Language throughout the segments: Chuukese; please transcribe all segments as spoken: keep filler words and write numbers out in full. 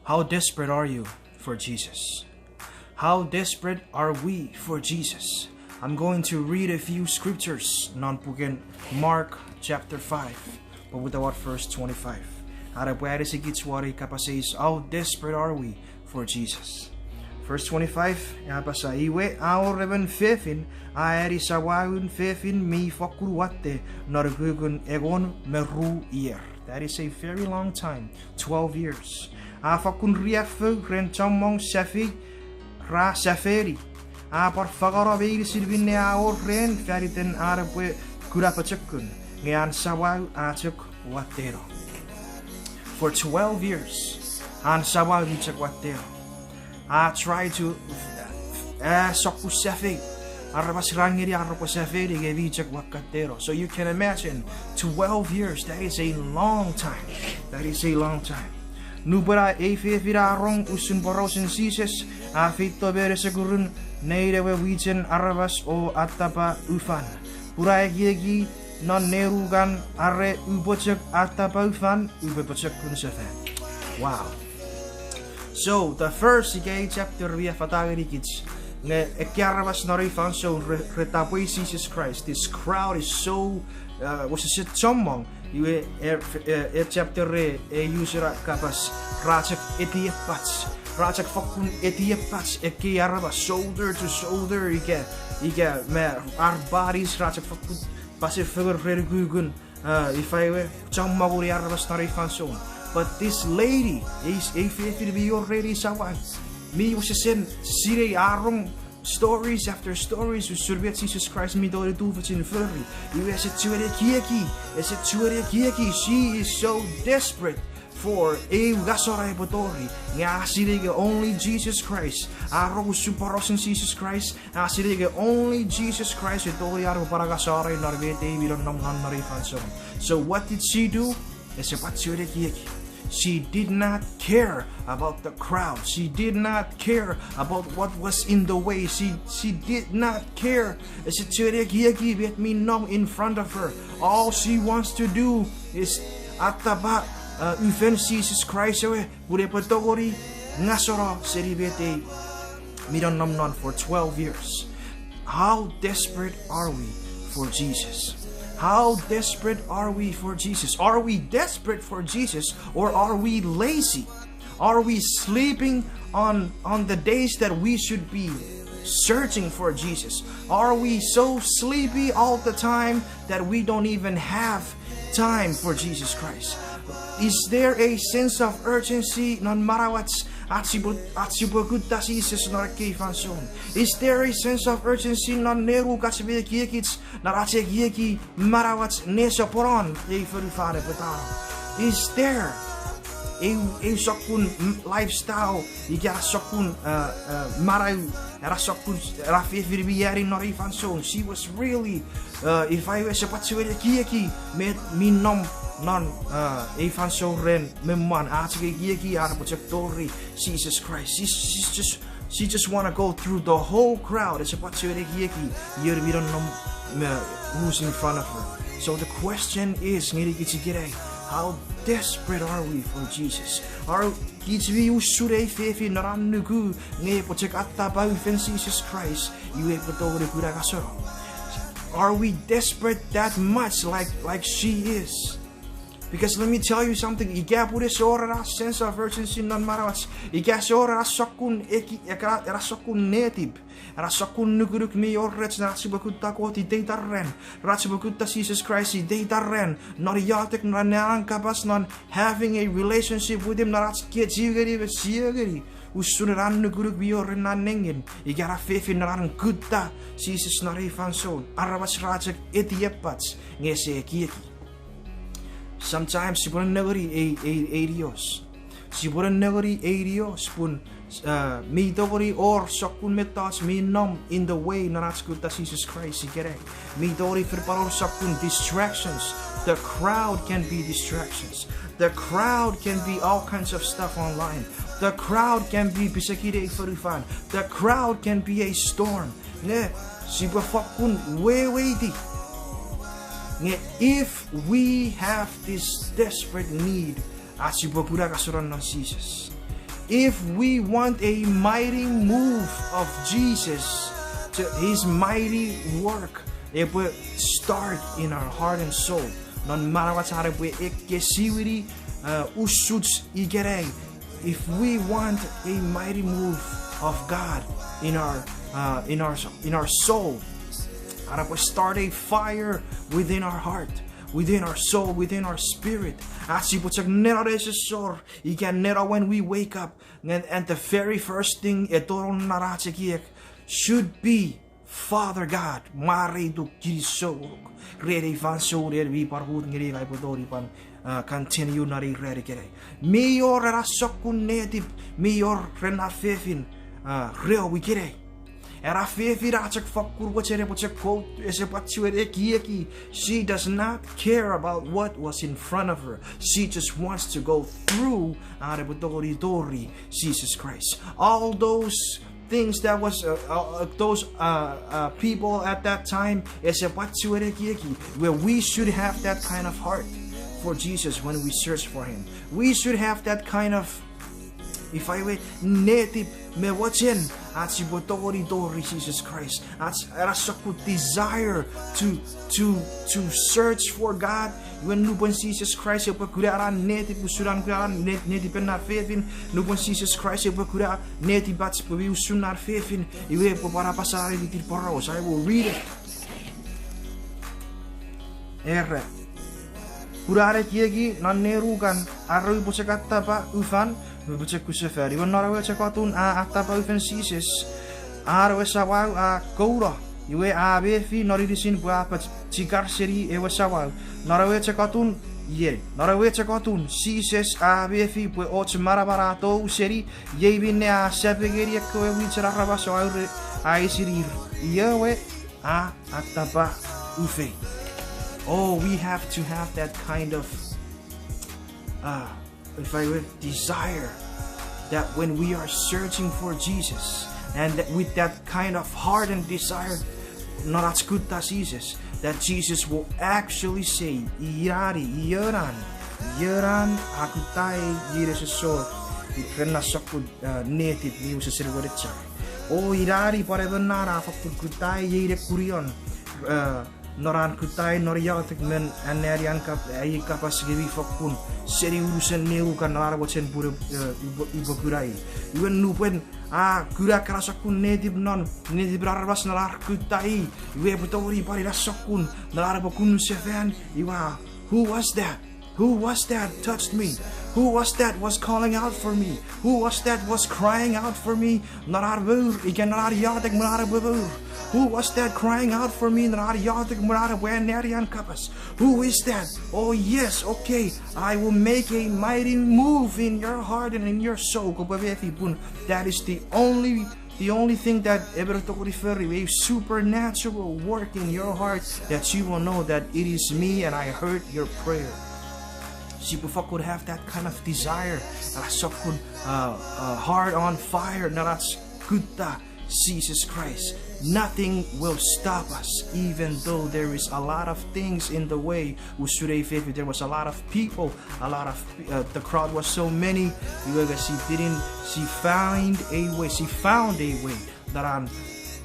How desperate are you for Jesus? How desperate are we for Jesus? I'm going to read a few scriptures non puken Mark chapter five, but with about verse twenty-five. Are pwe anisikich won ei kapas eis, how desperate are we for Jesus? Verse twenty-five, a apasa, iwe a wor emon fefin, a ani samau fefin mi fokkun watte non ukukun engon me ru ier. That is a very long time, twelve years. A fokkun riaffou ren chommong safei ra safeni. A pwan fangeno meinisin minne a wor ren faniten an epwe kuna pochokun, nge an samau a chok watteno. For twelve years, an samau mi chok watteno. A try to, a sokkun safei. Aramas ra ngeni ar repwe safeni nge mi chok watteno. So you can imagine, twelve years, that is a long time. That is a long time. Nupwen a ei fefin a rong usun porausen Jises, a feito me nesekurun nein ewe mwichen aramas o attapa ufan. Pun a ekieki non nenukan, are upwe chok attapa ufan, upwe pochokun sefan. Wow. So, the first, ika ei chapter mi affata ngenikich, nge ekkei aramas non ei fansoun re, re tapwei Jises Kraist. This crowd is so, uh, wesewesen chommong. Iwe, e, e, e chapter e, e use ena kapas, ra chok etiepach. Ra chok fokkun etiepach ekkei aramas, shoulder to shoulder, ika, ika me ar bodies, ra chok fokkun pasefengen ren ukukun, uh, ifa ewe, chommong ngeni aramas non ei fansoun. But this lady, ei, ei fefin mi wor ren ei samau, mi wesewesen sinei, a rong stories after stories usun met Jises Kraist mi tongeni tufichin fori. Iwe ese chiwen ekieki, ese chiwen ekieki, she is so desperate for eu ngaseno epwe tori, nge a sinei nge only Jesus Christ, a rong usun porausen Jises Kraist, a sinei nge only Jesus Christ e tongeni an epwe pwan angasano non met ei mi nonnom non non ei fansoun. So what did she do? Ese pwan chiwen ekieki. She did not care about the crowd. She did not care about what was in the way. She, she did not care. Ese chiwen ekieki met mi nom in front of her. All she wants to do is attapa, uh, ufen Jises Kraist ewe, pun epwe tongeni ngaseno seni met ei mi nonnom non for twelve years. How desperate are we for Jesus? How desperate are we for Jesus? Are we desperate for Jesus, or are we lazy? Are we sleeping on, on the days that we should be searching for Jesus? Are we so sleepy all the time that we don't even have time for Jesus Christ? Is there a sense of urgency non manauach ach sipwe, ach sipwe kutta Jises non ekkei fansoun? Is there a sense of urgency non nenukach me ekiekich non ach ekieki manauach nesoponon ei fonufan epwe tano? Is there a, a sokkun, mm, lifestyle, ika ena sokkun, uh, uh, manau, ena sokkun, ena fefin mi ani non ei fansoun? She was really, uh, ifa ewe, ese pwan chiwen ekieki met mi nom non, uh, ei fansoun ren me mwan, a chok ekieki an epwe chok tori Jises Kraist. She, she's just, she just wanna go through the whole crowd. Ese pwan chiwen ekieki ion mi nonnom me who's in front of her. So the question is, ngenikich ikenai, how desperate are we for Jesus? Are kich mi usun ei fefin non an nuku nge epwe chok attapa ufen Jises Kraist iwe epwe tongeni kuna ngaseno? Are we desperate that much like, like she is? Because let me tell you something, ika pun ese wor ena sense of urgency non manauach, ika ese wor ena sokkun eki, ena sokkun netip, ena sokkun nukunuk mi wor rech non ach sipwe kutta Kot iteiten ran, ren ach sipwe kutta Jises Kraist iteiten ran, non iotek, non anneani kapas, non having a relationship with him, non ach kechiw ngeni me sio ngeni, usun ena nukunuk mi wor ren ena nengin ika ena fefin non an kutta Jises non ei fansoun. Aramas ra chok etiepach nge ese ekieki. Sometimes sipwe nengeni ei, ei, ei nios. Sipwe nengeni ei nios pun, uh, mi tongeni wor sokkun mettoch mi nom in the way non ach kutta Jises Kraist ikenai. Mi tongeni fen pwan wor sokkun distractions. The crowd can be distractions. The crowd can be all kinds of stuff online. The crowd can be pisekin ei fonufan. The crowd can be a storm. Nge sipwe fokkun weweiti. Nge if we have this desperate need ach sipwe kuna ngaseno non Jises, If we want a mighty move of Jesus, to his mighty work, epwe start in our heart and soul. Non manauach an epwe ekkesiwini, uh, usuch ikenai. If we want a mighty move of God in our, uh, in our, in our soul, an epwe start a fire within our heart, within our soul, within our spirit. Ach sipwe chok neno nesosor, ika neno when we wake up, nge, and the very first thing e tonong non ach ekiek should be, Father God, mwareituk, kinisou ngonuk ren ei fansoun en mi pwan mut ngeni ika upwe tongeni pwan, uh, continue non ei ran ikenai. Mi wor ena sokkun netip mi wor ren na fefin, uh, reo ikenai. Ena fefin a chok fakkun mochen epwe chok go, ese pwan chiwen ekieki. She does not care about what was in front of her. She just wants to go through, an epwe tongeni tori Jesus Christ. All those things that was, uh, uh, uh, those, uh, uh, people at that time, ese pwan chiwen ekieki, where we should have that kind of heart for Jesus when we search for him. We should have that kind of, ifa ewe, netip me mochen ach sipwe tongeni tori Jesus Christ. Ach ena sokkun desire to, to, to search for God. Iwe nupwen Jesus Christ epwe kuna ena netip usun an kuna ena net-, netipen na fefin, nupwen Jesus Christ epwe kuna netipach pwe mi usun na fefin, iwe epwe pwan apasa ena ititin poraus. I will read it. Era, pun a ekieki non nenukan, are upwe chok atapa ufan me pochokunsefan. Iwe non ewe chok atun a atapa ufen Jises, an ewe samau a kouno. Iwe a mefi non inisin pwe a pach-, chikar seni ewe samau. Non ewe chok atun, iei, non ewe chok atun Jises a mefi pwe och manaman a tou seni, iei minne a sap ngeni ekkewe mwichen aramas o a ure, a eisinir, io we a atapa ufei. Oh, we have to have that kind of, uh, if I will, desire that when we are searching for Jesus, and that with that kind of heart and desire, non ach kutta Jesus, that Jesus will actually say, Inani, ionan, ionan a kutta ei nesosor ren na sokkun, uh, netip mi wesesen wenechar. O inani pwan emon na a fakkun kutta ei nekunion, uh, non an kutta ei non iotek me anneani an kap-, ei kapas nge mi fakkun seni unusen nenukan non an mochen pun, uh, upwe, upwe kuna i. Iwe nupwen a kuna ekkana sokkun netip non, netipen aramas non ar kutta i, iwe epwe tongeni pwan ina sokkun non an epwe kununsefan, iwe, who was that? Who was that touched me? Who was that was calling out for me? Who was that was crying out for me? Non ar mour, ika non ar iotek me non ar epwe mour. Who was that crying out for me? Non ar iotek me non ar epwe anneani an kapas. Who is that? Oh yes, okay. I will make a mighty move in your heart and in your soul. Kopwe mefi pun that is the only, the only thing that emon tongeni fori, a supernatural work in your heart, that you will know that it is me and I heard your prayer. Sipwe fakkun have that kind of desire, ena sokkun, uh, uh, heart on fire, non ach kutta Jesus Christ. Nothing will stop us, even though there is a lot of things in the way. Usun ei fefin, there was a lot of people, a lot of, uh, the crowd was so many. Iwe nge she didn't, she found a way, she found a way that an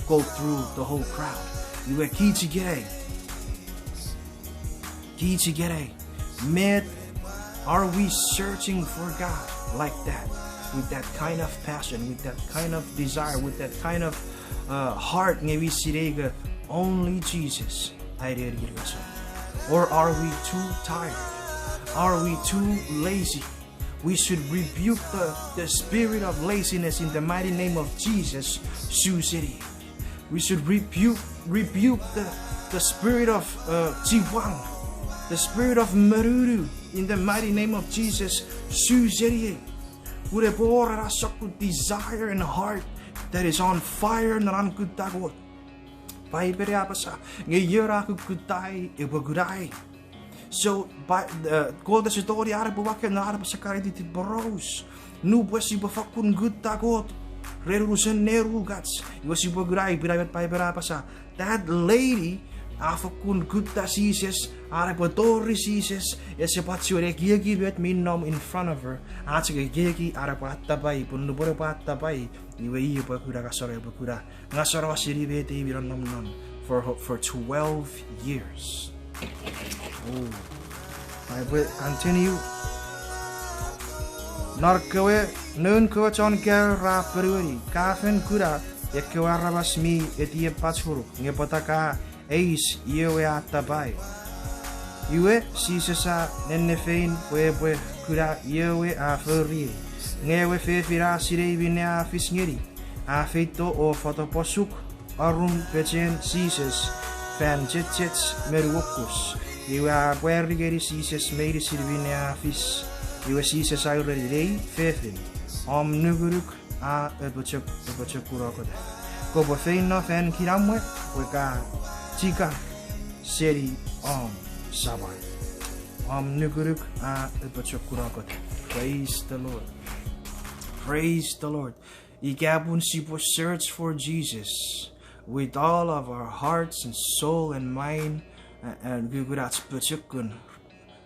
go through the whole crowd. Iwe kich ikenai, kich ikenai, met, are we searching for God like that? With that kind of passion, with that kind of desire, with that kind of, uh, heart, nge mi sinei ika only Jesus a eni enikin meso? Or are we too tired? Are we too lazy? We should rebuke the, the spirit of laziness in the mighty name of Jesus. Su seni. We should rebuke, rebuke the, the spirit of, uh, chiwang, the spirit of meruru in the mighty name of Jesus. Su seni. Pun epwe wor ena sokkun desire and heart that is on fire non an kutta Kot. Paipen a apasa, nge ion a kukkuttai epwe kunai. So, Kot ese tongeni an epwe waken non an epwe sakani ititin poraus. Nupwen sipwe fakkun kutta Kot ren unusen nenukach, iwe sipwe kunai, pun met Paipen a apasa. That lady, a fokkun kutta Jises, an epwe tori Jises, ese pwan chiwen ekieki met mi nom in front of her, a chok ekieki an epwe atapai, pun nupwen epwe atapai, iwe i epwe kuna ngaseno, epwe kuna ngaseno seni met ei mi nonnom non for, for twelve years. Oh. Epwe continue. Non kewe, noun kewe chon kaeo ra ponueni, ka fen kuna ekkewe aramas mi etiepach ngonuk, nge pwata ka eis io we a tapai? Iwe, Jises a nennefein pwe epwe kuna io we a fori ei. Nge ewe fefin a sinei minne a fis ngeni, a feito o fotoposuk arun pechen Jises fan chechech me nuokus. Iwe a pwari ngeni Jises meinisin minne a fis. Iwe Jises a ureni, Nei fefin, om nukunuk a apochok-, apochokunokota. Kopwe feino fan kinamwe pwe ka chikar seni om samau. Om nukunuk a apochokunokota. Praise the Lord. Praise the Lord. Ika pun sipwe search for Jesus with all of our hearts and soul and mind, a-, and kukunach pochokun,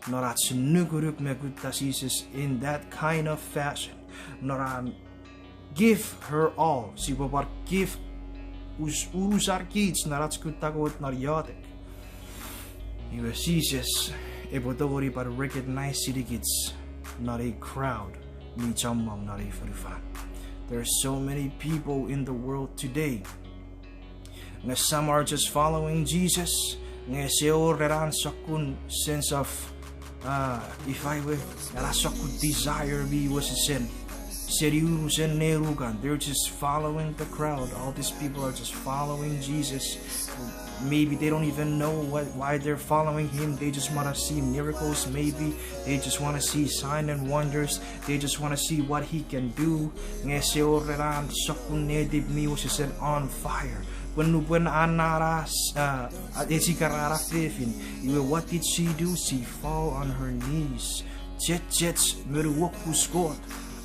non ach nukunuk me kutta Jises in that kind of fashion, non an give her all, sipwe pwan give us-, unusan kich non ach kutta Kot non iotek. Iwe Jises epwe tongeni pwan recognize-ini kich non ei crowd mi chommong non ei fonufan. There are so many people in the world today. Nge some are just following Jesus, nge ese wor ena sokkun sense of, uh, ifa we, ena sokkun desire mi wesesen seni unusen nenukan. They're just following the crowd. All these people are just following Jesus. Maybe they don't even know what, why they're following him. They just wanna see miracles, maybe. They just wanna see sign and wonders. They just wanna see what he can do. Nge ese wor ena sokkun netip mi wesesen on fire. Pwe nupwen a nana, uh, echikara ena fefin, iwe what did she do? She fall on her knees. Chechech me nuokus Kot.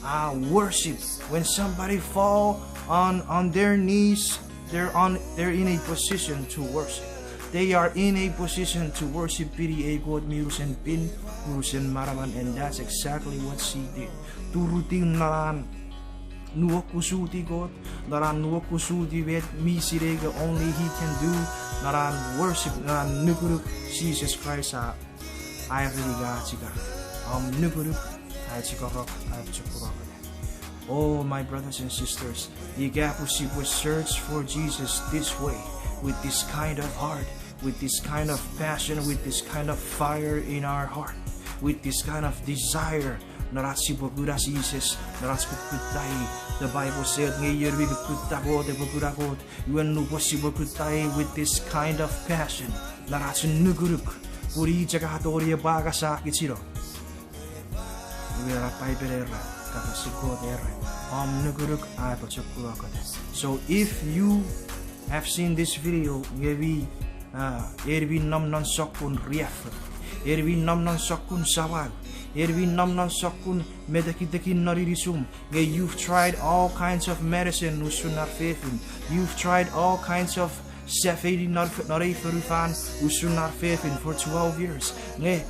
A worship. When somebody fall on, on their knees, they're on, they're in a position to worship. They are in a position to worship-ini ei Kot mi unusen pin, unusen manaman, and that's exactly what she did. Turutiw non an nuokusuti Kot, non an nuokusuti met mi sinei nge only he can do, non an worship, non an nukunuk Jises Kraist a, a ereni nge a chikar. Om nukunuk a chikarok, a apochokunokota. Oh, my brothers and sisters, ika pwe sipwe search for Jesus this way, with this kind of heart, with this kind of passion, with this kind of fire in our heart, with this kind of desire, non ach sipwe kuna Jises, non ach kut-, kutta i. The Bible said, nge ion mi kutta Kot epwe kuna Kot. Iwe nupwen sipwe kutta i with this kind of passion, non ach nukunuk, pun i chok a tongeni epwe angasakichino. Iwe ena Paipen era, kapasen Kot era, om nukunuk a apochokunokota. So if you have seen this video, nge mi, uh, en mi nom non sokkun riaffou, en mi nom non sokkun samau, en mi nom non sokkun metekitekin non inisum, nge you've tried all kinds of medicine usun ena fefin, you've tried all kinds of safeini non, non ei fonufan usun ena fefin for twelve years. Nge,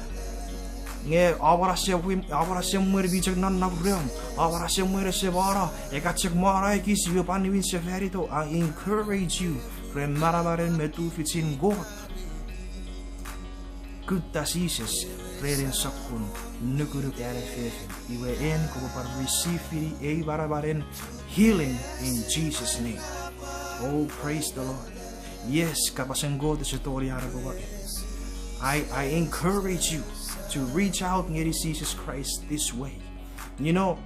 nge, awan semwen mi chok nonnom reom, awan semwen ese mano, e ka chok mano ekis iwe pwan niwin sefanito, I encourage you, ren manamanen me tufichin Kot, kutta Jises ren en sokkun nukunuk ena fefin. Iwe en kopwe pwan receive-ini ei manamanen healing in Jesus' name. Oh, praise the Lord. Yes, kapasen Kot ese tongeni an epwe waken. I, I encourage you to reach out ngeni Jesus Christ this way. You know,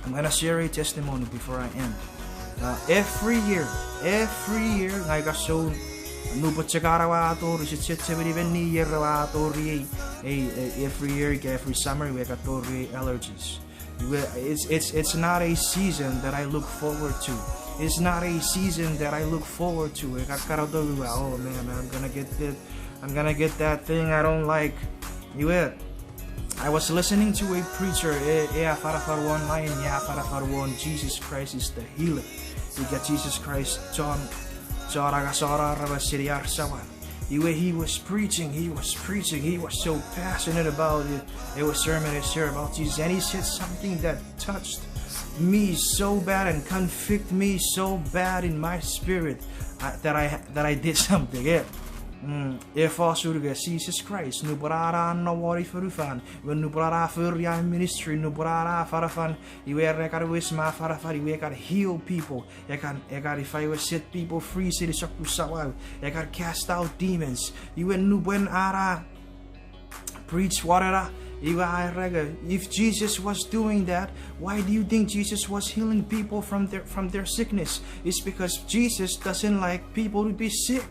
I'm gonna share a testimony before I end. Uh, every year, every year, ngang ika soun, nupwen chok an aua tori, ese chechemeni meni ier aua tori ei, ei, ei, every year, ika every summer, iwe ka tori ei allergies. Iwe, it's, it's, it's not a season that I look forward to. It's not a season that I look forward to. E ka karoto iwe, oh man, I'm gonna get that, I'm gonna get that thing I don't like. Iwe, I was listening to a preacher, e, e afanafan won online, e afanafan won Jesus Christ is the healer. Ika Jesus Christ, chon, chon angasano aramas seni ar samau. Iwe he was preaching, he was preaching, he was so passionate about it. It was sermon and share about Jesus, and he said something that touched me so bad and convict me so bad in my spirit, uh, that I that I did something. Yeah. Mm, e fos unuke Jesus Christ, nupwen a na won fonufan, iwe nupwen a na fori an ministry, nupwen a na afanafan, iwe a kan wes me afanafan, iwe a kan heal people, a kan, a kan ifa we set people free seni sokkun samau, a kan cast out demons. Iwe nupwen a na preach won ena, iwe a era nge, if Jesus was doing that, why do you think Jesus was healing people from their, from their sickness? It's because Jesus doesn't like people to be sick.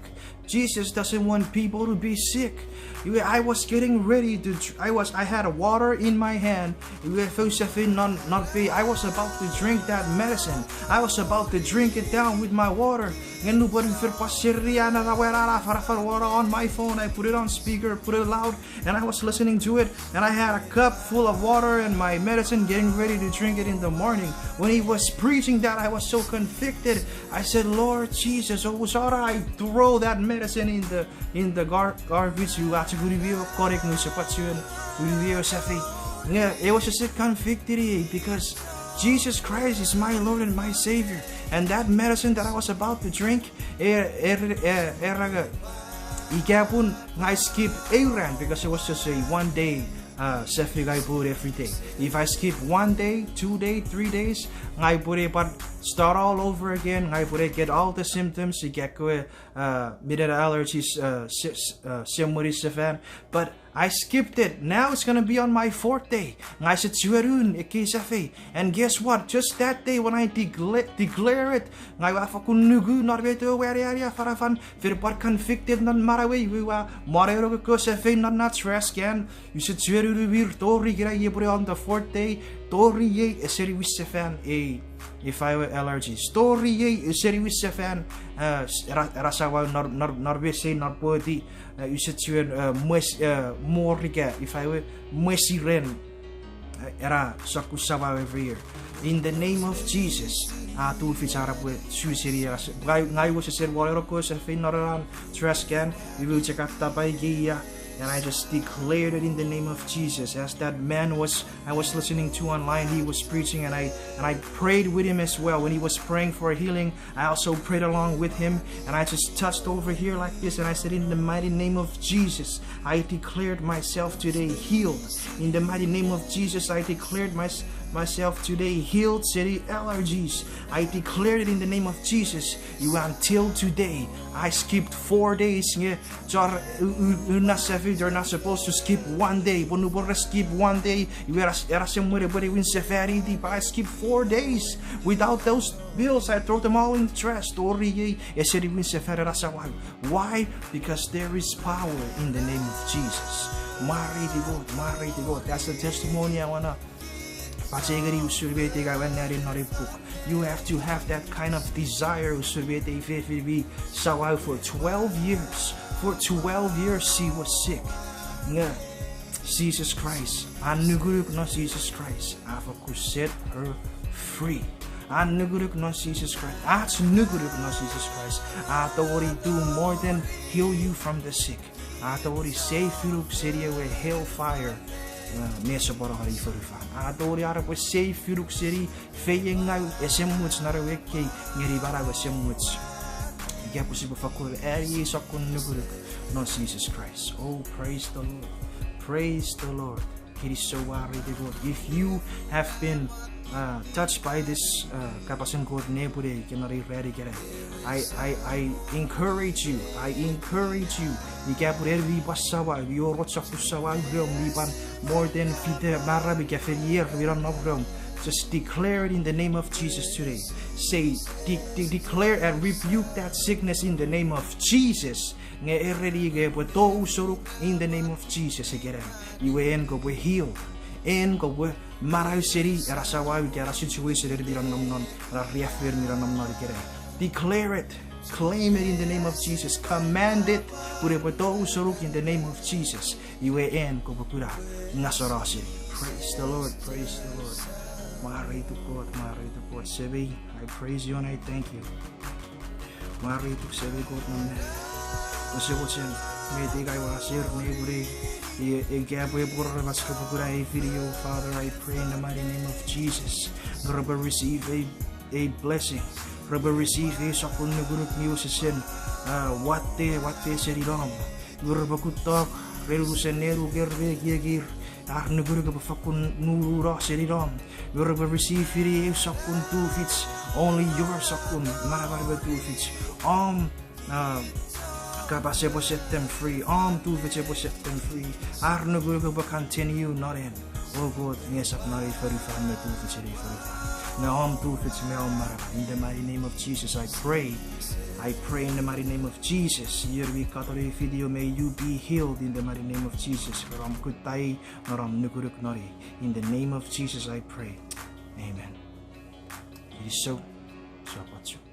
Jesus doesn't want people to be sick. Iwe, I was getting ready to, dr- I was, I had water in my hand. Iwe, fou sefei non, non pei. I was about to drink that medicine. I was about to drink it down with my water. Nge nupwen fen pwan seri an ena we a na afanafan won on my phone, I put it on speaker, put it loud, and I was listening to it, and I had a cup full of water and my medicine, getting ready to drink it in the morning. When he was preaching that, I was so convicted. I said, Lord Jesus, oh, sorry, I throw that medicine in the, in the gar- garbage. You have to go to your correct news, but you, you sefei. Yeah, it was just a convicted, eh, because Jesus Christ is my Lord and my Savior. And that medicine that I was about to drink, e, e, e, era nge, ika pun ngai skip eu ran, because it was just a one day, uh, sefei ngai put every day. If I skip one day, two day, three days, ngai put e pwan start all over again, ngai put e get all the symptoms, ika kewe, uh, minen allergies, uh, se- uh, semwenin sefan. But I skipped it. Now it's gonna be on my fourth day. Ngai ese chiwen un ekkei sefei. And guess what? Just that day when I decla- declare it, ngai ua fakkun nuku non met ewe ua aneani afanafan, fen pwan convicted non manauei, iwe ua mwaneno ekkewe sefei non na trash can. Use chiwen un umir tori ikenai, iei pwe on the fourth day, tori iei eseniwin sefan ei, ifa we allergies. Tori iei eseniwin sefan, uh, s- ena, ena samau non, non, non mesei, non pwoti, uh, use chiwen, uh, mwen, uh, mor ika, ifa we, mwesi ren, uh, ena sokkun samau every year. In the name of Jesus, a tufich an epwe su seni ena se- ngai, ngai wesewesen waneno ekkewe sefei non ena trash can, iwe ua chok attapa ikeia, and I just declared it in the name of Jesus. As that man was, I was listening to online, he was preaching, and I, and I prayed with him as well when he was praying for healing. I also prayed along with him, and I just touched over here like this, and I said, in the mighty name of Jesus, I declared myself today healed. In the mighty name of Jesus, I declared my- myself today healed seni allergies. I declared it in the name of Jesus. Iwe, until today, I skipped four days, nge chon u- u- unusefei, they're not supposed to skip one day. Pwe nupwen re skip one day, iwe ena s- ena semwen epwe niwin sefaniti, but I skipped four days without those pills. I throw them all in the trash. Tori iei eseniwin sefan ena samau. Why? Because there is power in the name of Jesus. Mwareiti Kot, mwareiti Kot. That's the testimony I wanna pachengeni usun met ei ka wan nani non ei puk. You have to have that kind of desire usun met ei fefin mi samau for twelve years. For twelve years she was sick. Nge Jesus Christ, an nukunuk non Jesus Christ, a fakkun set her free. An nukunuk non Jesus Christ, ach nukunuk non Jesus Christ, a tongeni do more than heal you from the sick. A tongeni save unuk seni ewe hellfire, uh, nesoponon ei fonufan. A tongeni an epwe save unuk seni feiengau esemuch non ewe ekkei ngeni manau esemuch. Ika pwe sipwe fakkun ani ei sokkun nukunuk non Jesus Christ. Oh, praise the Lord. Praise the Lord. Kinisou, mwareiti Kot. If you have been, uh, touched by this, uh, kapasen Kot nepwinei ika non ei ran ikenai, I, I, I encourage you, I encourage you. Ika pwe en mi pwan samau, mi wor och sokkun samau reom mi pwan more than fite maram ika fen ier mi nonnom reom. Just declare it in the name of Jesus today. Say, de- de- declare and rebuke that sickness in the name of Jesus. Nge ereni nge epwe tou senuk in the name of Jesus ikenai. Iwe en kopwe heal. En kopwe manau seni ena samau ika ena situation en mi nonnom non, ena riaffou en mi nonnom non ikenai. Declare it. Claim it in the name of Jesus. Command it. Pun epwe tou senuk in the name of Jesus. Iwe en kopwe kuna ngaseno seni. Praise the Lord. Praise the Lord. Mwareituk Kot, mwareituk Kot. Semei, I praise you and I thank you. Mwareituk Semei Kot non nang. Ese mochen met ei ka ua share me pwunei, ika pwe pworo mas kopwe kuna ei video, Father, I pray in the mighty name of Jesus, nge repwe receive a, a blessing. Repwe receive ei sokkun nukunuk mi wesesen, ah, watte, watte seni nom. Iwe repwe kuttok ren unusen nenuker me ekiekir, ar nukunuk epwe fakkun nununo seni nom. Iwe repwe receive-ini ei sokkun tufich, only your sokkun manaman me tufich. Om, ah, kapas epwe set them free. Om tufich epwe set them free. Ar nukunuk epwe continue non en. O Kot, nge esap non ei fonufan me tufichin ei fonufan, nge om tufich me om manaman. In the mighty name of Jesus, I pray. I pray in the mighty name of Jesus. Ion mi katon ei video, may you be healed in the mighty name of Jesus. Ren om kutta i, non om nukunuk non i. In the name of Jesus, I pray. Amen. Kinisou, sopwot chok.